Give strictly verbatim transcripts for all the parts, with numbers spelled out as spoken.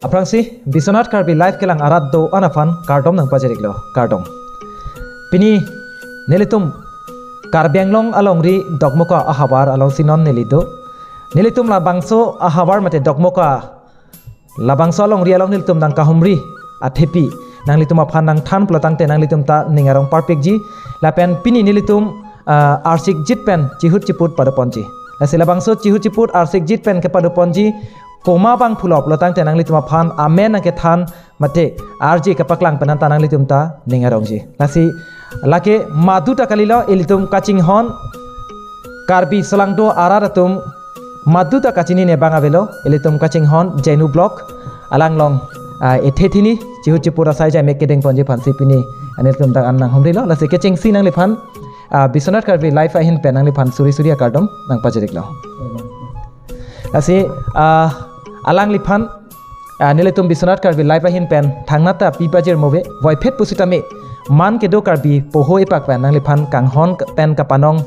Aphrangsi Biswanath Karbi Live kelang arat do-an aphan kardom nangpajir-iklo, kardom. Pini nelitum Karbi Anglong alongri Dokmoka ahavar alongsi non neli do. Nelitum labangso ahavar mate Dokmoka, labangso alongri along nelitum nangkahumri athepi nanglitum aphan nangthan pulotangte nanglitum ta ning arong parpikji. Lapen pini nelitum, ah, arsikjit pen chihut chiput padoponji. Lasi labangso chihut chiput arsikjit pen kepadoponji komat abang pulo pulotangte nanglitum aphan amen nangkethan mate arje kepaklang pen anta nanglitum ta ning arongji. Lasi lake maduta kalilo, ilitum kachinghon Karbi solangdo arat atum maduta kachinine abang avelo, ilitum kachinghon Jenu Vlog alanglong, ah, ethe thini chihut chiput asai jai mek kedengponji aphansi pini nelitum dak an nanghumrilo. Lasi kechengsi nangliphan, ah, Biswanath Karbi Live ahin pen nangliphan suri suri akardom nangpajir-iklo. Lasi, ah, alangliphan, ah, nelitum Biswanath Karbi Live ahin pen thangnat ta pipajir move, voiphet pusitame man kedo Karbi poho epak pen nangliphan kanghon pen kapanong,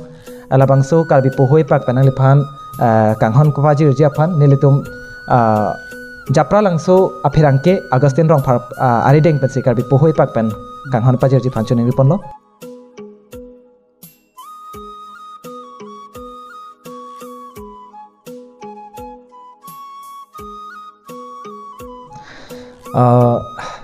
ah, labangso Karbi poho epak pen nangliphan, ah, kanghon kepajirji aphan nelitum, ah, Japralangso apherangke Augustine Rongphar, ah, arideng pensi Karbi poho epak pen kanghon pajirji aphan choningriponlo. Ah,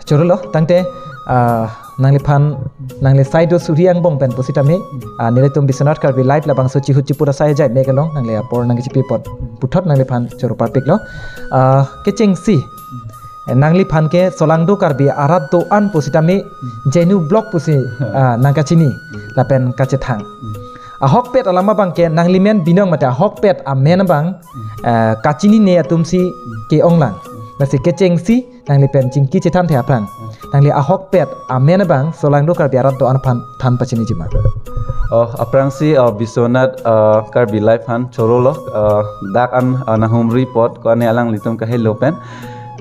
chorolo, tangte, ah, nangliphan, nangli sai do suri angbong pen pusitame, ah, nelitum Biswanath Karbi Live labangso chihut chiput asai jai mek along nangli apor nangkechipi apot puthot nangliphan choro parpiklo. Ah, kechengsi, eh, nangliphan ke solangdo Karbi arat do-an pusitame Jenu Vlog pusi, ah, nangkachini lapen kachethang. Ahokpet alam abang ke nanglimen binong mate ahokpet amen abang, eh, kachinine atumsi ke-onglang. Lasi kechengsi nanglipen chingki chethanthe aphrang, nangli ahokpet amen abang solangdo Karbi arat do-an aphan than pachinijima? Oh, aphrangsi, oh, Biswanath, ah, Karbi Live aphan chorolo, ah, dak an, ah, nanghumri apot ko-an alanglitum kahelo pen.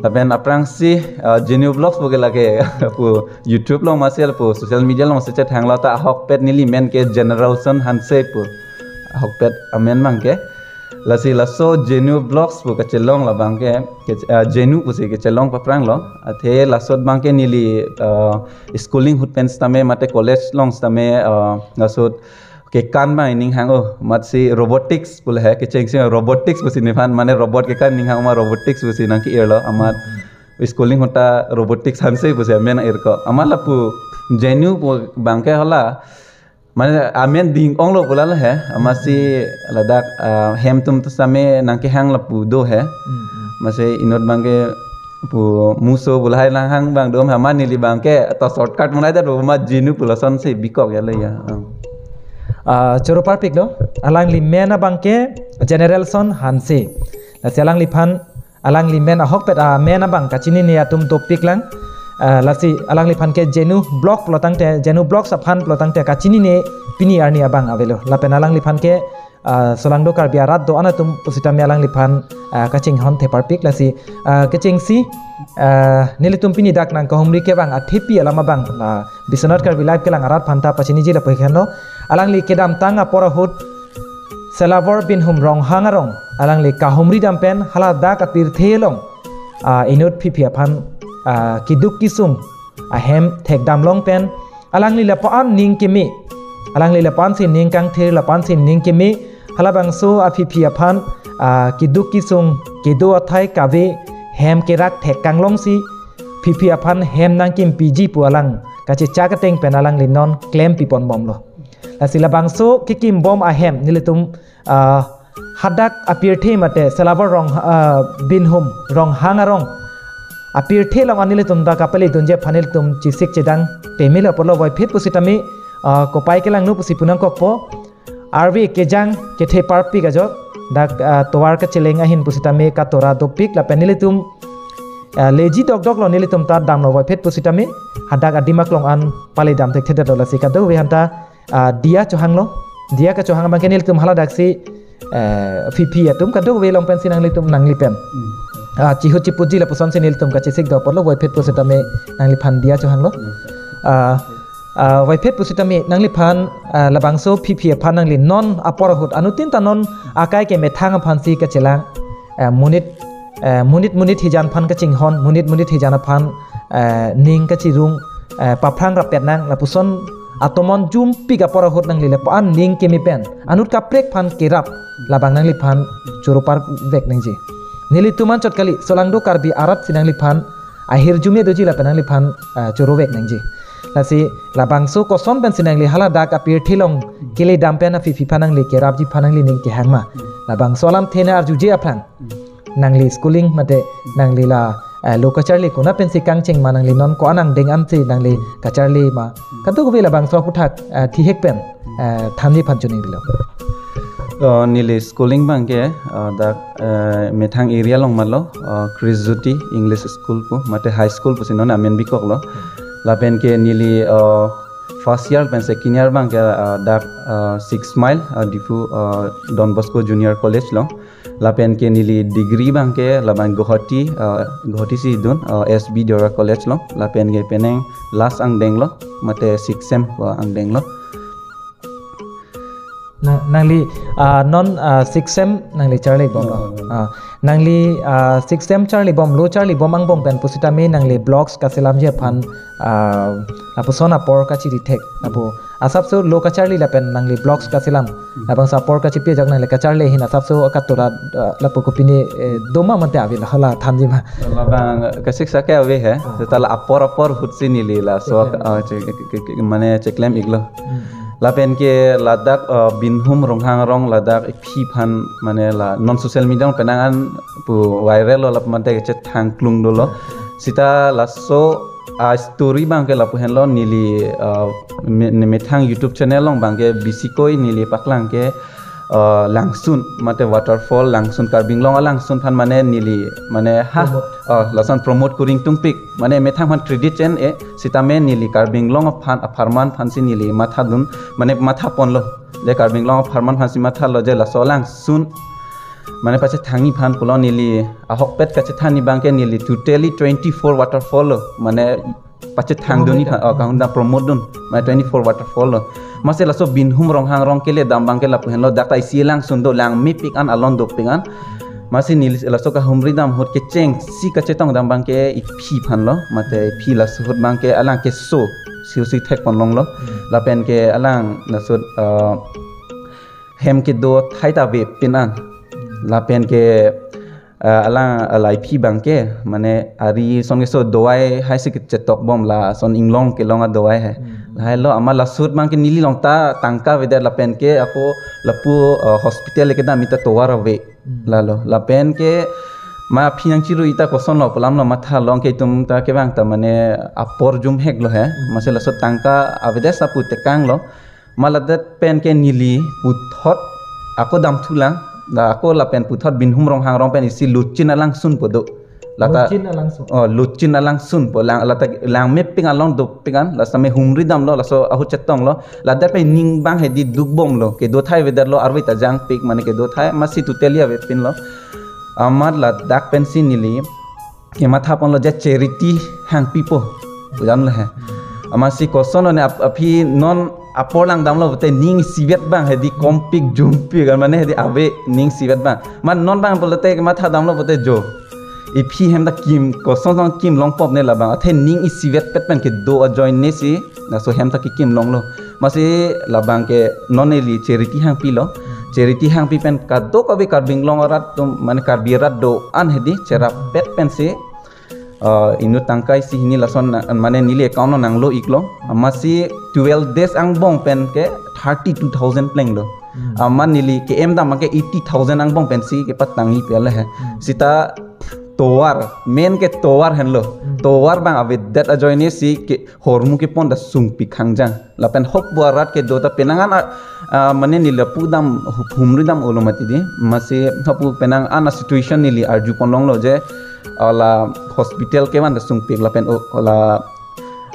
Lapen aphrangsi, ah, Jenu Vlogs puke lake pu YouTube along masi lapu social media alongsi chethanglo ta ahokpet neli men ke Generalson Hanse pu ahokpet amen abang ke. Lasi laso Jenu Vlogs pu kachelong labang ke, ke, ah, Jenu pusi kachelong papranglo. Athe lasot abang ke neli, ah, schooling ahut pen sitame mate college along sitame, ah, lasot kekan abang ning hang, oh, amatsi robotics pulo he, kechengsi robotics pusi nephan, mane robot kekan ning hang ma robotics pusi nangke-irlo, amat schooling ahut ta robotics Hanse pusi amen irko. Amat lapu Jenu pu abang ke hala, mane amen ding-onglo pulalo he, amatsi ladak, ah, hem atum ta sitame nangkehang lapu do he. Hmm, hmm. Amatsi inut abang ke pu muso pu lahai nanghang abang do, amat neli abang ke to shortcut munai ta do, amat Jenu pu lasonsi bikok ya le ya. Ah, choro parpiklo, alangli men abang ke Generalson Hanse. Lasi alangliphan, alangli men ahokpet amen abang kachinine atum dopiklang. Ah, lasi alangliphan ke Jenu Vlog pulotangte, Jenu Vlogs aphan pulotangte kachinine pini arni abang avelo. Lapen alangliphan ke, ah, solangdo Karbi arat do-an atum pusitame alangliphan, ah, kachinghon the parpik. Lasi, ah, kechengsi, ah, nelitum pini dak nangkahumri kevang athepi alam abang, ah, Biswanath Karbi Live kelang arat aphanta pachiniji lapu ikhanlo. Alangli kedamtang apor ahut Selabor Binhum Ronghang arong alangli kahumri dam pen haladak apirthe along, ah, inut phiphi aphan, ah, keduk kesung ahem thekdam long pen alangli lapu-an ning keme, alangli lapu-ansi ning kangthir, lapu-ansi ning keme, halabangso aphiphi aphan, ah, keduk kesung kedo athai kave hem kerak thek kanglongsi phiphi aphan hem nangkimpiji pu alang kachechak ateng pen alangli non klem piponbomlo. Lasi labangso kekimbom ahem nelitum, ah, hadak apirthe mate Selabor Rong, ah, Binhum Ronghang arong apirthe along an nelitum ta kapale dunji aphan nelitum chesik chedang pemelo apotlo. Voiphet pusitame, ah, kopai kelangno pusi punangkokpo. Arve kejang kethe parpik ajok dak, ah, tovar kacheleng ahin pusitame katora dopik lapen nelitum, ah, leji dokdoklo, nelitum ta damlo voiphet pusitame hadak adim aklong an pale dam thekthedetlo. Lasi kadokave aphanta, ah, diya chohanglo. Diya kachohang abang ke nelitum haladaksi, eh, phiphi atum kadokave along pensi nanglitum nanglipen, hmm, ah, chihut chiputji lapusonsi nelitum kachesik do apotlo, voiphet pusitame nangliphan diya chohanglo. Hmm. Ah, ah, voiphet pusitame nangliphan, ah, labangso phiphi aphan nangli non apor ahut anuttin ta non akai kemethang aphansi kachelang, ah, monit eh, monit monit hijan aphan kachinghon, monit monit hijan aphan, eh, ning kachirung, eh, paphrang rapet nang, lapuson atomon jumpik apor ahut nangli lapu-an ning keme pen anut kaprek aphan kerap, labang nangliphan choro parvek nangji. Nelitum anchot kali, solangdo Karbi arat si nangliphan ahirjume doji lapen nangliphan, eh, chorovek nangji. Lasi labangso koson pensi nangli haladak apirthe along keledam pen aphi aphi aphan nangli kerapji aphan nangli ning kehang ma? Labangso alamthe nang arjuje aphrang. Nangli schooling mate nangli la, eh, lo kacharli konat pensi kangcheng ma, nangli non ko-an angdeng ansi nangli kacharli ma? Kadokave labangso aputhak, eh, thihek pen, eh, thanji aphan choningri lo. Oh, neli schooling abangke, ah, dak, eh, methang area along malo, ah, Christ Jyoti English School pu, mate high school pusi non amen bikoklo. Lapen ke neli, ah, first year pen second year abangke, ah, dak, ah, Six Mile, ah, Diphu, ah, Don Bosco Junior College along. Lapen ke neli degree abangke labang Guwahati, ah, Guwahati si dun, ah, S B Deora College along. Lapen ke penang last angdeng lo, mate six sem, ah, angdeng lo. Na, nangli, ah, non, ah, six sem nangli charli bom lo. Hmm. Ah, nangli, ah, six sem charli bom, lo charli bom angbong pen pusitame nangli vlogs kaselamji aphan, ah, lapuson apor kachiri thek. Lapu asapso lo kacharli lapen nangli vlogs kaselam. Hmm. Labangso apor kachipi ajak nangli kacharli ahin asapso akatura, ah, lapu kopine, eh, doma mate ave la hala thanji ma? Labang kasiksak ke ave he. Ah. Seta la apor apor ahutsi neli laso, cheklem. Ah, che-, ke-, ke-, ke-, mane cheklem iklo. Hmm. Lapen ke ladak, uh, Binhum Ronghang arong ladak iphi aphan mane la non social media along penang an pu viral lo, lapu mate kachethang klung dolo. Seta laso a story abangke lapu henlo, neli, uh, me-, ne methang YouTube channel along abangke bisikoi neli paklang ke, uh, langsun mate waterfall langsun, Karbi Anglong alangsun aphan mane neli mane ha, promote. Uh, lason promote kori ingtungpik. Mane methang aphan credit chen-e, sitame neli Karbi Anglong aphan apharman aphansi neli mathadun, mane matha ponlo. Je Karbi Anglong apharman aphansi mathalo je laso langsun mane pachethangji aphan pulo, neli ahokpet kachethanji abangke neli totally twenty-four waterfall lo. Mane pachethangdunji aphan, oh, kahumri dam promote dun. Mane twenty-four waterfall lo. Amatsi laso Binhum Ronghang arong keledam abangke lapu henlo, dak ta isi langsun do, lang mepik an, alon dopik an. Amatsi neli laso kahumri dam ahut kechengsi kachetong dam abangke iphi aphan lo, mate iphi laso ahut abangke alang keso si usi thek pon longlo. Hmm. Lapen ke alang laso, uh, hem kedo thai ta avepin an. Hmm. Lapen ke, uh, alang, uh, la iphi abangke mane ari ason keso dawai haisi kachetok bom, lason inglong kelong adawai hai. Hmm. Lahai lo, amat laso ahut abangke neli along ta tangka avedet, lapen ke ako lapu, uh, hospital le kedam ta tovar ave. Hmm. Lalo, lapen ke ma aphi nangchirui ta kosonlo pu alam lo mathalo, ke itum ta kevang ta mane apor jumhek lo he. Hmm. Amatsi laso tangka avedet sa pu tekanglo. Amat ladak pen ke neli puthot ako damthulang, la ako lapen puthot Binhum Ronghang arong pen isi Lochin alangsun pu do. Lata Lochin alangsun. Oh, Lochin alangsun pu lang, lata lang mepik an, alon dopik an, la sitame humri damlo, laso ahut chetonglo. Ladak pen ning abang hedi duk bomlo, kedo thai avedetlo, arve ta jangpik mane kedo thai, amatsi totally avepinlo. Amat ladak pensi neli kematha ponlo je charity hangpipo, pu damlo he. Amatsi kosonlo ne ap-, aphi non apor lang damlo pute ning isivet abang hedi kompik jumpik an mane hedi ave ning isivet abang. Amat non abang pulote kematha damlo pute jo, iphi hem ta kim, koson song kim longpop ne labang. Athe ning isivetpet pen kedo ajoine si laso hem ta kekim longlo. Amatsi labang ke non neli charity hangpilo. Charity hangpi pen kadokave Karbi Anglong arat atum, mane Karbi arat do-an hedi cherapet pensi, uh, inut tangka isi hini lason na-, mane neli account lo nanglo iklo. Amatsi twelve days angbong pen ke thirty-two thousand plenglo. Hmm. Amat neli ke-em dam ke eighty thousand angbong pensi kepatangji pu le he. Hmm. Seta tovar, main ke tovar henlo. Hmm. Tovar abang avedet ajoine si ke hormu kepon ta sungpik khangjang. Lapen hop bu arat kedo ta penang an a, a, mane neli lapu dam hu-, humri dam olo mati di. Amatsi hapu penang an a situation neli arju pon longlo je, a, la hospital kevan ta sungpik lapen o, la,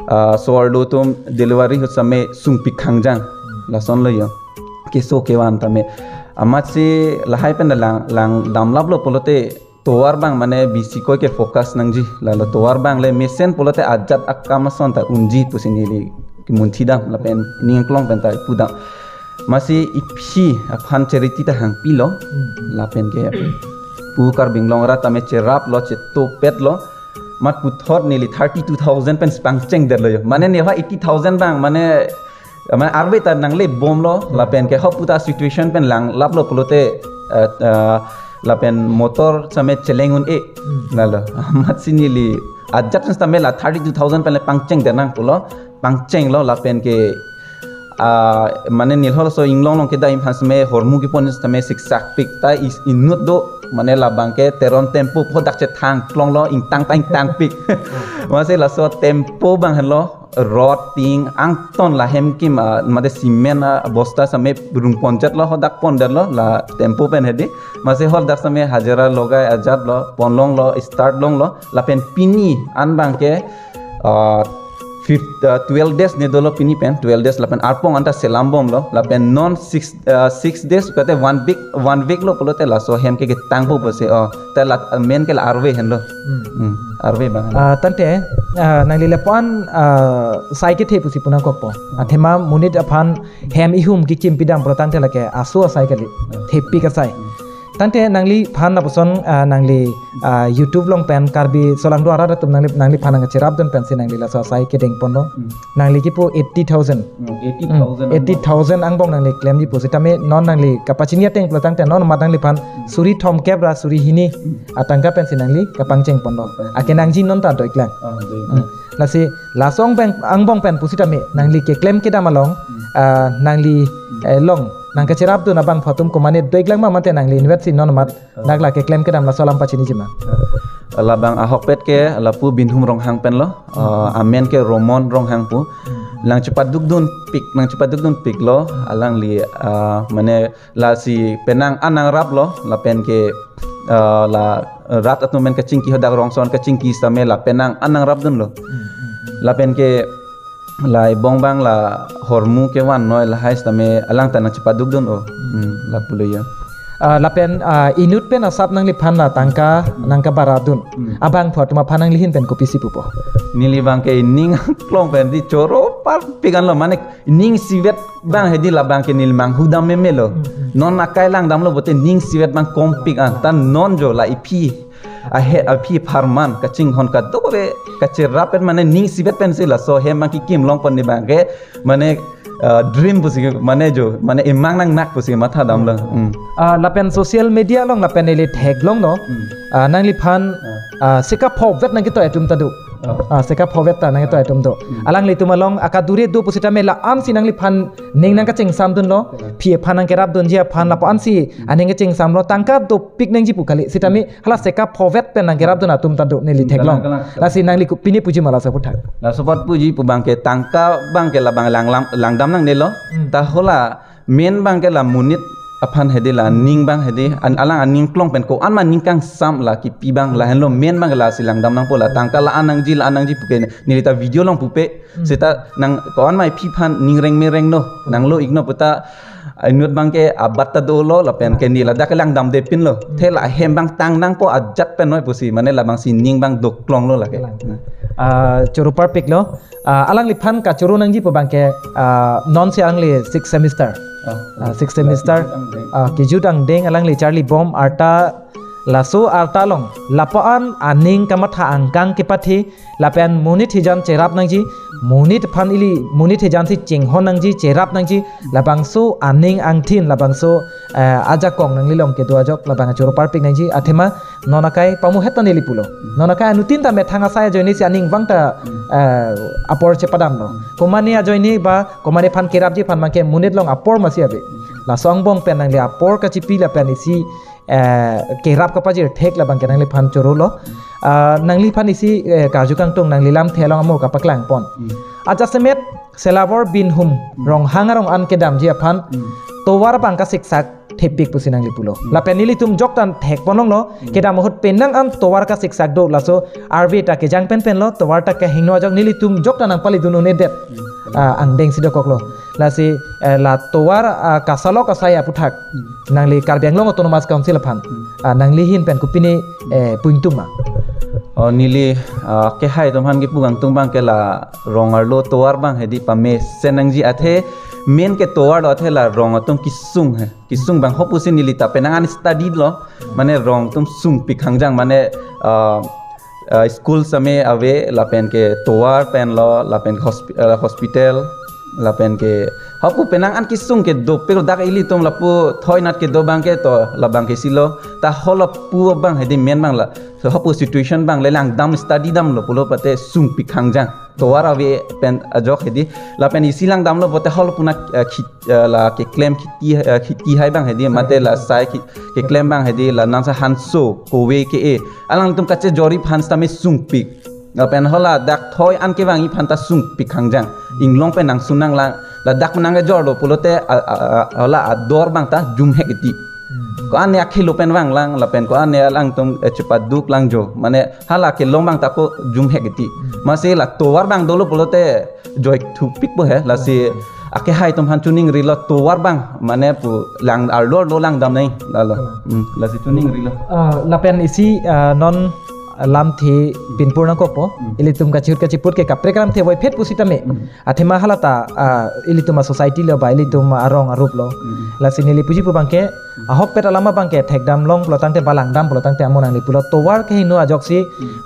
a, so-arlo atum delivery ahut sitame sungpik khangjang. Lasonlo yo. Keso kevan tame. Amatsi lahai pen ta lang, lang damlaplo pulote tovar abang mane bisikoi ke focus nangji. Lalo tovar abang le mesen pulote ajat akam ason ta unji pusi neli kemunthi dam lapen ning klong pen ta pudam. Amatsi iphi aphan charity ta hangpilo. Hmm. Lapen ke pu Karbi Anglong arat tame cheraplo, chetopetlo. Mat puthot neli thirty-two thousand pen pangchengdetlo jo. Mane neli ha eighty thousand bang, mane, mane arve ta nangle bomlo, lapen ke ho puta situation pen langlaplo pulote, eh, eh, lapen motor same cheleng un-e. Hmm. Lalo. Amatsi neli ajat sitame la thirty-two thousand pen le pangchengdet nang pulo, pangchenglo lapen ke, ah, mane neli halaso inglong along kedam aphan sitame hormu kepon sitame siksak pik ta is inut do, mane labang ke Teron tempo hadak chethang klonglo, ingtang ta ingtang pik. Amatsi laso tempo bang henlo, rod ting angton la hem kim, ah, mate cement, ah, bosta sitame rung ponjatlo, hadak pondetlo la tempo pen hedi. Amatsi hadak sitame hajira logai ajatlo, ponlonglo, start longlo, lapen pini an bang ke, ah, fifth, ah, twelve days ne dolo pini pen, twelve days lapen arpong anta selam bomlo, lapen non six, ah, six days kate one week, one week lo pulote laso hem ke ketangpo pusi, oh, te la, ah, main ke la arve henlo. Hmm. Hmm, arve bang. Ah, tangte, ah, nangli lapu-an, ah, sai kethe pusi pu nangkokpo. Athema monit aphan hem ihum kekim pidam pulo tangte lake aso asai kali. Hmm. Thepik asai. Hmm. Tangte nangliphan lapuson, ah, nangli, ah, YouTube along pen Karbi solangdo arat atum nangli, nangliphan nangcherapdun pensi nangli laso asai kedeng ponlo. Hmm. Nangli kipu eighty thousand. Hmm, eighty thousand. Hmm, eighty thousand angbong nangli klemji pu sitame non nangli kapachini ateng pulo tangte non mat nangliphan, hmm, suri thomkep ra suri hini, hmm, atangka pensi nangli kapangcheng ponlo. Kapangcheng. Akenangji non ta doiklang. Ah, doiklang. Hmm. Lasi laso angbong, angbong pen pusitame nangli keklem kedam along, hmm, ah, nangli, hmm, eh, along nangkacherapdun abangphu atum komane doiklang ma mate nangli inutvet si non mat, ah, dak la keklem kedam laso alam pachiniji ma. Ah, labang ahokpet ke lapu Binhum Ronghang penlo, ah, amen ke Romon Ronghang pu. Hmm. Nangchepadukdun pik, nangchepadukdun piklo, alangli, ah, mane lasi penang an nangraplo, lapen ke, ah, la rat atum pen kachingki hadak rongson kachingki sitame la penang an nangrapdunlo. Hmm, hmm, hmm. Lapen ke la ibong bang la hormu kevannoi lahai sitame alang ta nangchepadukdun o. Hmm, lapulo ya. Ah, lapen, ah, inut pen asap nangliphan la tangka, hmm, nangkabaradun. Hmm. Abangphu atum aphan nangli ahin pen kopisi pupo? Neli bang ke ning klong pen di choro parpik anlo, mane ning isivet bang hedi labang ke neli manghudam memelo. Hmm, hmm. Non akai langdamlo pulote ning isivet bang kompik an. Ta non jo la iphi ahe, aphi apharman kachinghon kadokave kacherap pen mane ning isivet pensi laso hem bang kekim longpon ni bang ke mane, ah, dream pusi mane jo, mane imang nangnak pusi mathadamlo. Hmm. Ah, lapen social media along lapen neli theklonglo. Hmm. Ah, nangliphan, ah, ah, seka phovet nangketoi atum ta do. Ah. Ah, seka phovet ta nangketoi atum do. Hmm. Alanglitum along akadure do pusitame la-ansi nangliphan ning nangkachingsamdunlo. Hmm. Aphi aphan nangkerapdunji aphan lapu-ansi, hmm, aning kachingsamlo, tangka dopik nangji pu kali. Sitame hala seka phovet pen nangkerapdun atum ta do neli theklong. Kalang, kalang, kalang. Lasi nangli ku pine puji ma laso aphuthak? Laso apot puji pu bang ke tangka bang ke labang langlam, langdam nangnelo. Hmm. Ta hala main bang ke la monit aphan hedi la ning bang hedi, an alang aning klong pen ko-an ma ning kangsam la kipi bang lahenlo main bang ke lasi langdam nangpo, la tangka la-an nangji la-an nangji pu ke neli ta video along pupe. Hmm. Seta nang ko-an ma iphi aphan ning reng me rengno, nanglo-ikno puta inut bang ke abat ta dolo lapen ke neli ladak langdamde pinlo. Hmm. Te la hem bang tang nangpo ajat pen noi pusi mane labangsi ning bang doklonglo lake. Kalang. Hmm. Ah, choro parpiklo. Ah, alangliphan kachoro nangji pu bang ke, ah, nonsi alangli sixth semester. Ah, ah, sixth semester. Kejut angdeng. Ah, kejut angdeng alangli charlibom arta laso arta along lapu-an aning kamatha angkang kepathe lapen monit hijan cherap nangji, monit aphan ili monit hijan si chinghon nangji, cherap nangji, labangso aning angthin, labangso, eh, ajakong nangli along kedo ajok labang choro parpik nangji, athema non akai pamuhet ta neli pulo. Hmm. Non akai anuttin ta methang asai ajoine si aning vang ta, hmm, eh, apor chepadamlo. Hmm. Komane ajoine ba komane aphan kerapji aphan bang ke monit along apor masi ave. Hmm. Laso angbong pen nangli apor kachipi lapen isi, eh, kerap kapajir thek labang ke nangliphan chorolo. Hmm. Ah, nangliphan isi, eh, karju kangtung nangli lamthe along amo kapaklang pon. Hmm. Ajasemet Selabor Binhum, hmm, Ronghang arong an kedamji aphan, hmm, tovar bang kasiksak thepik pusi nangli pulo. Hmm. Lapen nelitum joktan thek ponlonglo, hmm, kedam ahut penang an tovar kasiksak do, laso arve ta kejang pen penlo, tovar ta kehingno ajok nelitum joktan nangpalidun un-edet. Hmm. Ah, angdeng si dokoklo. Lasi, eh, la tovar, ah, kasalok asai aphuthak, hmm, nangli Karbi Anglong Autonomous Council aphan, hmm, ah, nangli ahin pen kopine, eh, pu ingtung ma? Oh, neli, ah, kehai atum aphan kipu kangtung bang ke la rong arlo tovar bang hedi pamesen nangji athe main ke tovar lo athe la rong atum kesung he. Kesung abang hopusi neli ta penang an study lo. Mane rong atum sungpik hangjang mane ah, ah, school same ave lapen ke tovar pen lo lapen hospi-, ah, hospital lapen ke hopu penang an kesung ke dopik dak ilitum lapu thoinat kedo abang ke to labang ke si lo ta hol lapu abang hedi main abang la. So hopu situation abang le langdam study damlo pulo pute sungpik hangjang. Tovar ave pen ajok hedi lapen isi langdamlo pute hol puna, eh, khit-, eh, la keklem khiti, eh, khiti hai abang hedi mate la sai khi-, keklem abang hedi la nangsa hanso kove ke-e alangtum kachejor aphan sitame sungpik. Lapen hol ladak thoi an kevang aphan ta sungpik hangjang. Inglong pen nangsun nanglang ladak nangkejorlo pulote a, a, a, hol ador abang ta jumhek iti. Ko-an ne akhei lo pen vanglang lapen ko-an ne alangtum, eh, chepaduk lang jo. Mane hala kelong abang ta ko jumhek iti. Masi la tovar abang dolo pulote joithupik po he. Lasi akehai atum aphan choningrilo tovar abang mane pu lang arlo arlo langdam nai lalo. Hmm, lasi choningrilo. Ah, lapen isi, ah, non lamthe pinpur nangkokpo. Hmm. Ilitum kachihut kachiput ke kaprek alamthe voiphit pusitame. Hmm. Athema hala ta, ah, ilitum a-society lo ba ilitum arong arup lo. Hmm. Lasi neli puji pu abang ke, ahokpet alam abang ke thekdam long pulo tangte ba langdam pulo tangte amo nangli pulo tovar kehingno ajoksi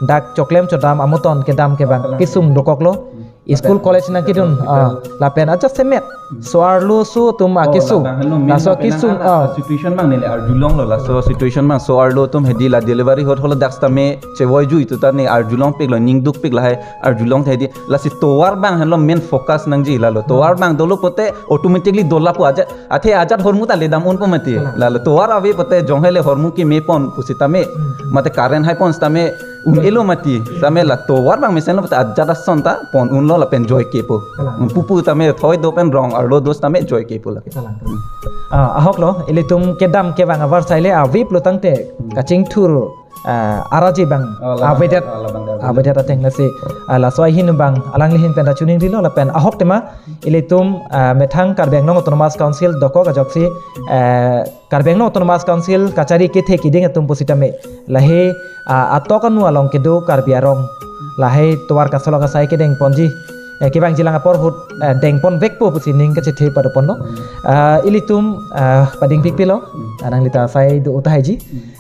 dak choklem chodam amoton kedam ke abang kesung dokoklo. School college nangkedun, ah, lapen ajat semet. So-arlo so atum, ah, kesung. Laso kesung, ah, situation abang neli arjulonglo laso situation abang so-arlo atum hedi la delivery hot hol ladak sitame chevoi jui tu ta ne arjulongpiklo ningdukpik lahai arjulong hedi lasi tovar abang henlo main focus nangji lalo tovar abang dolo pute automatically dola pu ajat athe ajat hormu ta ledam unpo mati. Lalo tovar ave pute jonghele hormu kemepon pusitame mate current haipon sitame un-elo mati sitame la tovar abang mesenlo pute ajat ason ta pon unlo lapen joike po. Pupu tame thoi do pen rong arlo do sitame joike po lake. Ah, ahoklo, ilitum kedam kevang avarsai le ave pulo tangte kachingthur, ah, araji abang, oh, labang, avedet, oh, labang, labang. Avedet ateng lasi, ah, laso ahin abang alangli ahin pen ta choningrilo lapen ahok tema ilitum, ah, methang Karbi Anglong Autonomous Council dokok ajoksi, eh, Karbi Anglong Autonomous Council kachari kethe kiding atum pusitame lahei, ah, atok anu along kedo Karbi arong lahei tovar kasolok asai kedengponji, eh, kevangji lang apor ahut, eh, dengponvekpo pusi ning kachethe padoponlo. Ah, ilitum, ah, padingpikpilo, ah, nangli ta asai do-o tahaiji.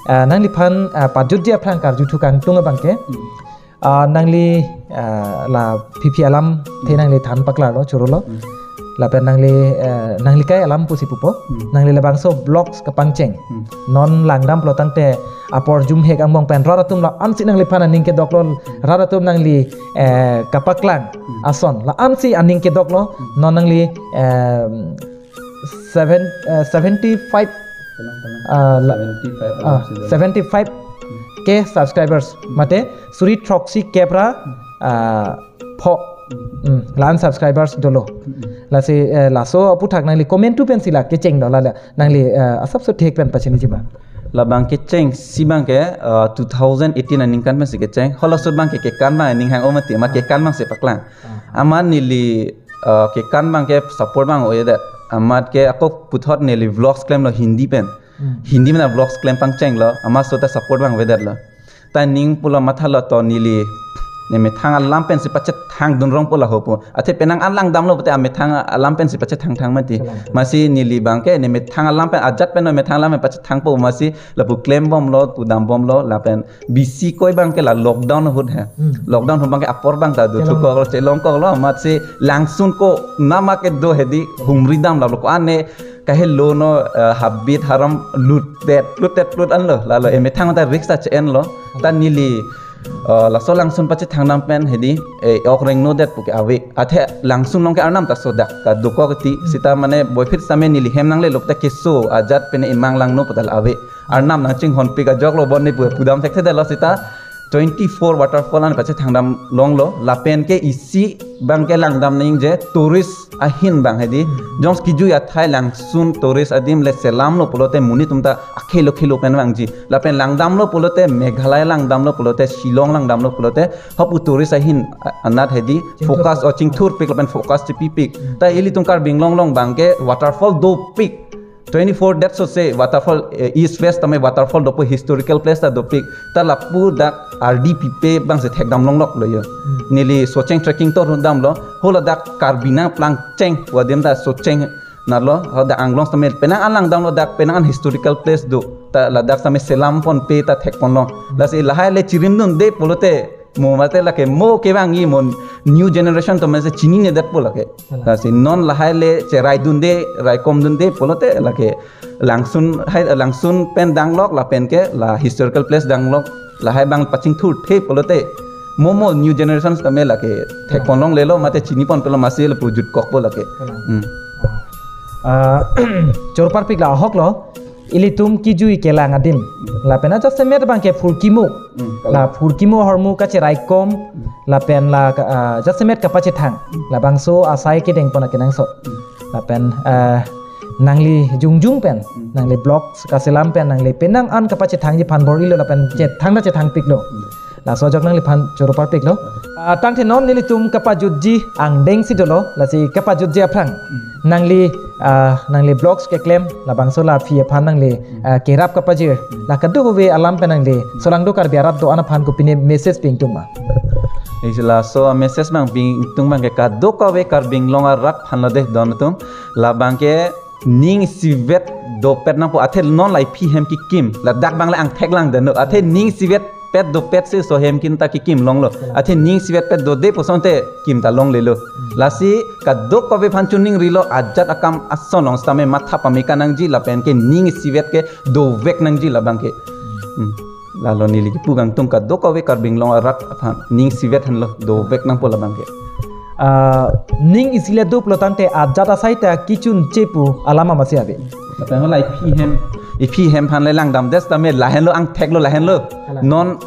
Ah, nangliphan, ah, pajutji aphrang karjuthu kangtung abang ke. Ah, nangli, ah, la phiphi alamthe nangli than paklarlo, chorolo. Lapen nangli, eh, nangli kai alam pusi pupo. Nangli labangso vlogs kapangcheng. Non langdam pulo tangte apor jumhek angbong pen rat atum la-ansi nangliphan aning kedoklo, rat atum nangli, eh, kapaklang ason la-ansi aning kedoklo. Non nangli, eh, seven, eh, seventy five, ah, la-, seventy five ah, alam silo. Seventy five K subscribers mate suri throksi K pra, ah, pho, hmm, la-an subscribers dolo. Lasi, eh, laso aputhak nangli komantu pensi la kechenglo la, la nangli, eh, asapso thek pen pachiniji ma? Labang kechengsi abang ke, eh, two thousand eighteen aningkan pensi kecheng. Halaso abang ke kekan abang ning hang-o mati ma kekan abangsi paklang. Amat neli, eh, kekan abang ke support abang avedet. Amat ke ako puthot neli vlogs klemlo Hindi pen. Hindi pen vlogs klem pangchenglo. Amat so ta support abang avedetlo. Ta ning pulo mathalo to neli ne methang alam pensi pachethang dunrong pulo hopo. Athe penang an langdamlo pute amethang alam pensi pachethang thang mati. Masi neli abang ke ne methang alam pen ajat pen methang alam pen pachethangpo masi lapu klembomlo, pu dambomlo, lapen bisi koi abang ke la lockdown ahut he. Lockdown ahut abang ke apor abang ta do thukoklo, chelongkoklo, amatsi langsun ko nama kedo hedi humridamlo ko-an ne kahelo no, eh, habit haram lutdet, lutdet, lut anlo. Lalo emethang ta risk ta che-enlo. Ta neli, eh, laso langsun pachethangdam pen hedi, eh, ok rengnodet puke ave. Athe langsun along ke arnam ta sodak, kadokok ti, sita mane boiphit same neli hem nanglelo ta keso, ajat pen emang langno pu ta la ave. Arnam nangchinghonpik ajoklo bon ne pu pudam thekthedetlo sita twenty four waterfall an pachethangdam longlo lapen ke isi abang ke langdam nangji tourist ahin abang hedi jongsi kijui athai langsun tourist adim le selamlo pulote monit atum ta akhelo khelo pen vangji lapen langdamlo pulote Meghalaya langdamlo pulote Shillong langdamlo pulote hopu tourist ahin a-, anat hedi focus o chingthurpik lapen focus chepipik ta ilitum Karbi Anglong along abang ke waterfall dopik twenty-four that so se waterfall, eh, East West tame waterfall dopo historical place ta dopik ta lapu dak R D P P abang se thekdam longlok lo yo. Neli Socheng trekking tour hundam lo, ho ladak Karbi nangplangcheng, pu adim ta Socheng nalo, ho dak Anglong tame penang an langdam lo, dak penang an historical place do, ta ladak tame selam ponpe ta thekpon long. Lasi lahai le chirimdunde pulote, mo mate lake mo kevangji mo new generation tame se chinine detpo lake. Lasi non lahai le cheraidunde, raikomdunde pulote lake Langsun hai, Langsun pen danglok lapen ke la historical place danglok, lahai abang pachingthurthe pulote mo mo new generation tame lake thekpon longlelo mate chiniponpelo masi lapu jutkokpo lake. Hmm. Ah, choro parpik la ahok lo, ilitum kejui kelang adim. Lapen ajasemet abang ke phurkimo. Hmm, la phurkimo ahormu kacheraikom. Lapen la ka-, ah, jasemet kapachethang. Labangso asai kedengpon akenangsot. Lapen, ah, nangli jongjung pen, nangli vlogs kaselam pen, nangli penang an kapachethangji aphan bor-ilo lapen chethang ta chethangpiklo. Laso ajok nangliphan choro parpiklo. Ah, tangte non nelitum kapajutji angdeng si dolo, lasi kapajutji aphrang. Nangli, ah, nangli vlogs keklem, labangso la aphi aphan nangli, ah, kerap kapajir. La kadokave alam pen nangli solangdo Karbi arat do-an aphan kopine message pi ingtung ma? Isi laso message abang pi ingtung abang ke kadokave Karbi Anglong arat aphan lo dei don atum. Labang ke ning isivet dopet nangpo, athe non la aphi hem kekim. Ladak abang le angthek langdunlo. Athe ning isivet pet dopet si so hem kim ta kekim longlo. Athe ning isivet pet dode pusonte kim ta longlelo. Lasi kadokave aphan choningrilo, ajat akam ason along sitame matha pame kanangji lapen ke ning isivet ke dovek nangji labang ke. Hmm. Lalo neli kipu kangtung kadokave Karbi Anglong arat aphan ning isivet henlo, dovek nangpo labang ke. Ah, ning isi le do pulo tangte ajat asai ta kechunche pu alam amatsi ave. Lapen ho la aphi hem, aphi hem aphan le langdamdet tame lahenlo, angtheklo lahenlo. Kalang. Non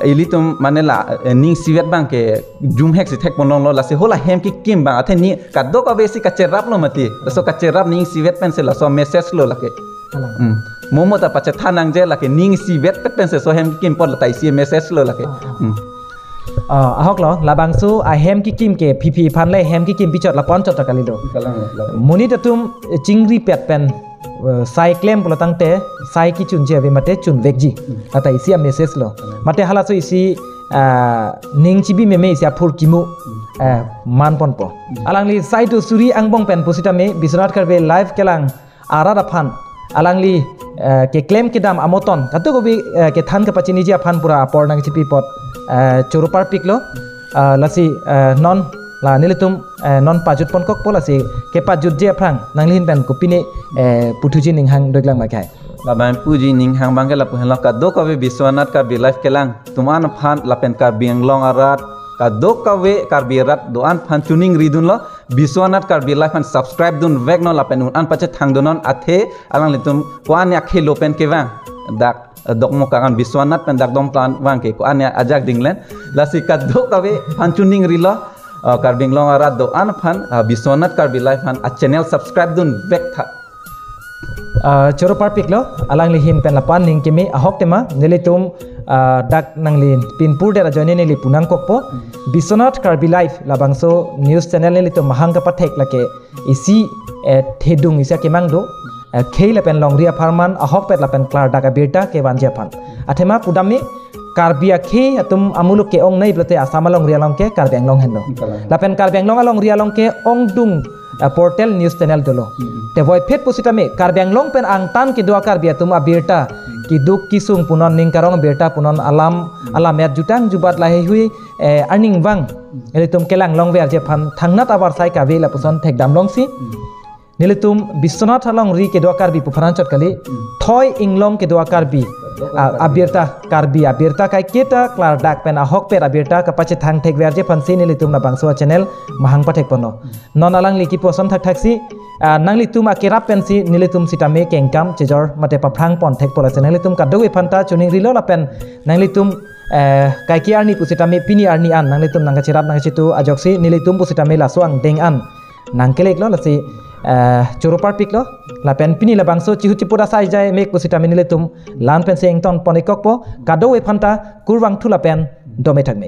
ilitum mane la, eh, ning isivet abang ke jumhek si thekpon longlo, lasi ho la hem kekim abang athe ni kadokave si kacheraplo mati. Laso kacherap ning isivet pen si laso message lo lake. Kalang. Hmm. Mo mo ta pachethan nangji lake ning isivet pet pen si so hem kekim apot la ta isi message lo lake. Ah, ah. Hmm. Ah, ahok lo, labangso ahem kekim ke aphi aphan le hem kekim pichot lapu-an chot ta kalilo. Kalang, kalang. Monit atum, eh, chingripet pen, eh, sai klem pulo tangte sai kechunche ave mate chunvekji. Hmm. La ta isi amessage lo. Hmm. Mate halaso isi, ah, ning chibi meme isi aphurkimo, eh, manponpo. Hmm. Alangli Saitu Suri angbong pen pusitame Biswanath Karbi Live kelang arat aphan, alangli, eh, keklem kedam amoton kadokave, eh, kethan kapachiniji aphan pura apor nangchipi apot, eh, choro parpiklo. Ah, lasi, eh, non la nelitum, eh, non pajutpon kokpo, lasi kepajutji aphrang nangli ahin pen kopine, eh, puthuji ning hang doiklang ma khei? Labang puji ning hang abang ke lapu henlo, kadokave Biswanath Karbi Live kelang atum an aphan lapen Karbi Anglong arat kadokave Karbi arat do-an aphan choningridunlo, Biswanath Karbi Live aphan subscribe dunveknon lapen un an pachethangdunnon, athe alanglitum ko-an akhei lo pen kevang, dak, eh, Dokmoka kan Biswanath pen dak Domka vang ke ko-an ajak dinglen. Lasi kadokave aphan choningrilo, eh, Karbi Anglong arat do-an aphan, eh, Biswanath Karbi Live aphan a channel subscribe dunvek tha. Ah, choro parpiklo, alangli ahin pen lapu-an ning keme, ahok tema nelitum, ah, dak nangli pinpur der ajoine neli punang kokpo. Biswanath Karbi Live labangso news channel nelitum mahang kapathek lake isi, eh, thedung isi akemang do, eh, khei lapen longri apharman ahokpet lapen klardak abirta kevanji aphan. Athema pudamni Karbi akhei atum amuluk ke-ongnei pulote Assam alongri along ke Karbi Anglong henlo. Kalang. Lapen Karbi Anglong alongri along ke-ongdung, eh, portal news channel dolo. Hmm. Te voiphit pusitame Karbi Anglong pen angtan kedo a-Karbi atum abirta, kiduk kisung punon, ning karong abirta punon, alam, hmm, alammet jutang jubat laheihui, eh, aning vang, hmm, ilitum kelang longverji aphan thangnat avarsai kave lapuson thekdam longsi. Hmm. Nelitum Biswanath alongri kedo a-Karbi pu aphan anchot kali, hmm, thoi inglong kedo a-Karbi, kedo a-Karbi, a-, abirta, Karbi abirta kaiketa klardak pen ahokpet abirta kapachethang thekverji aphansi nelitum labangso a-channel mahang pathekponlo. Hmm. Non alangli kipu ason thakthaksi, ah, nanglitum akerap pensi nelitum sitame kengkam chejor mate paphrang pon thekpo, lasi nanglitum kadokave aphanta choningrilo lapen nanglitum, eh, kaike arni pusitame pini arni an nanglitum nangkacherap nangkachetu ajoksi nelitum pusitame laso angdeng an nangkeleklo, lasi, eh, choro parpiklo. Lapen pini labangso chihut chiput asai jai mek pusitame nelitum la-an pensi ingtonpon ik kokpo, kadokave aphanta kurvangthu lapen dome thakme.